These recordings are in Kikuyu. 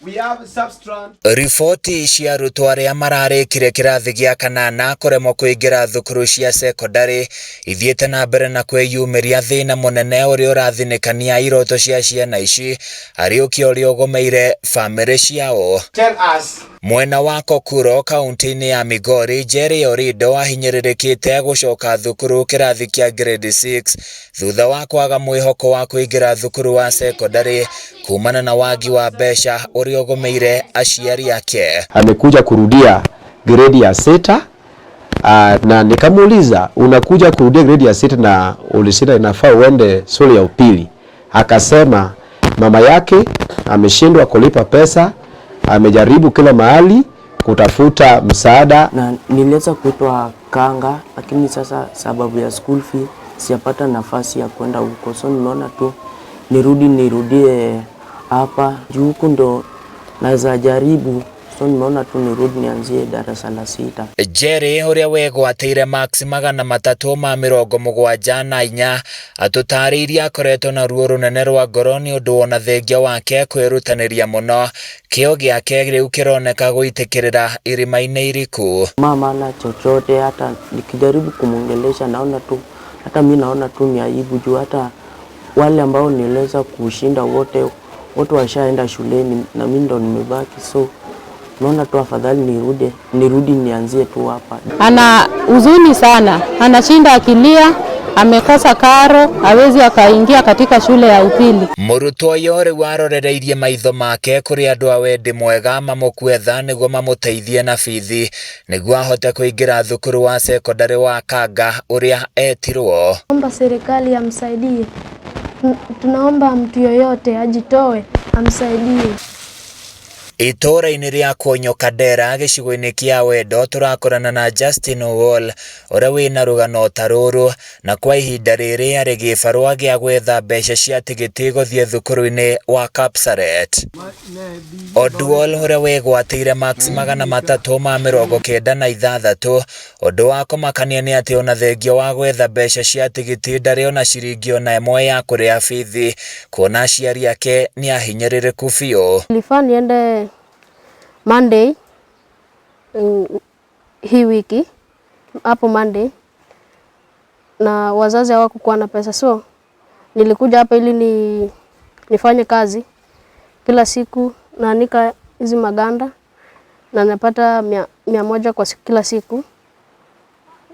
We have substrand. Riboti cia arutwo arĩa mararĩkire kĩrathi gĩa kanana kũremwo kũingĩra thukuru cia cekondarĩ ithiĩte na mbere na kwĩyumĩria thĩna mũnene ũrĩa ũrathinĩkania iroto cia ciana ici arĩ ũkĩa ũrĩa ũgũmĩire bamĩrĩ ciao. Tell us. Mwena wa Kokuro kaunti-inĩ ya Migori, Jerry Orido ahinyĩrĩrĩkĩte gũcoka thukuru kĩrathi kĩa grade 6 thutha wa kwaga mwĩhoko wa kũingĩra thukuru wa cekondarĩ kumana na wagi wa mbeca ũrĩa ũgũmĩire aciari ake. Amekuja kurudia gredi ya 6, na nikamuuliza, unakuja kurudia gredi ya 6 na ulishinda, inafaa uende shule ya upili. Akasema mama yake ameshindwa kulipa pesa, amejaribu kila mahali kutafuta msaada. Na niliweza kuitwa Kanga, lakini sasa sababu ya school fee sijapata nafasi ya kwenda huko, so nimeona tu nirudie hapa juu huku ndo naweza jaribu, so nimeona tu nirudi nianzie darasa la 6. Jerry ũrĩa wegwatĩire marks 374 atũtarĩirie akoretwo na ruo rũnene rwa ngoro nĩ ũndũ wona thengia wake kwĩrutanĩria mũno, kĩo gĩake rĩu kĩroneka gũitĩkĩrĩra irima-inĩ iriku. Mama na chochote, hata nikijaribu kumwongelesha naona tu, hata mi naona tu ni aibu juu hata wale ambao niliweza kushinda wote washaenda shuleni na mimi ndo nimebaki, so naona tu afadhali nirudi nianzie tu hapa. Ana huzuni sana, anashinda akilia, amekosa karo, hawezi akaingia katika shule ya upili. Mũrutwo ũyũ rĩu arorereirie maitho make kũrĩ andũ a wendi mwega mamũkue tha nĩguo mamũteithie na bithi nĩguo ahote kũingĩra thukuru wa cekondarĩ wa Kanga ũrĩa etirwo. Tunaomba serikali amsaidie, tunaomba mtu yoyote ajitoe amsaidie. Itũũra-inĩ rĩa Kwonyo Kandera gĩcigo-inĩ kĩa Wendo tũrakorana na Justin Owol ũrĩa wĩna rũgano ta rũrũ na kwa ihinda rĩrĩ arĩ gĩbarũa gĩa gwetha mbeca cia tigiti gũthiĩ thukuru-inĩ wa Kapsaret. Oduol ũrĩa wegwatĩire marks 396, ũndũ wa kũmakania nĩ atĩ ona thengia wa gwetha mbeca cia tigiti ndarĩ ona ciringi ona ĩmwe ya kũrĩha bithi kuona aciari ake nĩ ahinyĩrĩrĩku biũ. Nilifaa niende Monday, hii wiki hapo Monday, na wazazi hawakukuwa na pesa, so nilikuja hapa ili nifanye kazi kila siku, naanika hizi maganda na napata 100 kwa kila siku.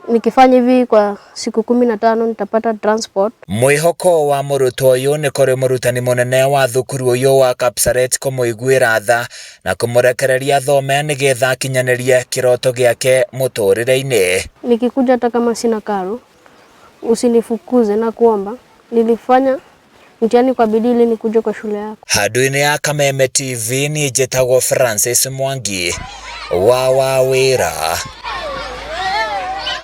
Nikifanya hivi kwa siku 15 nitapata transport. Mwĩhoko wa mũrutwo ũyũ nĩ kũrĩ mũrutani mũnene wa thukuru ũyũ wa Kapsaret kũmũiguĩra tha na kũmũrekereria athome nĩgetha akinyanĩrie kĩroto gĩake mũtũrĩre-inĩ. Nikikuja hata kama sina karo, usinifukuze na kuomba. Nilifanya mtihani kwa bidii ili nikuje kwa shule yako. Handũ-inĩ ya Kameme TV niĩ njĩtagwo Francis Mwangi wa Wawĩra.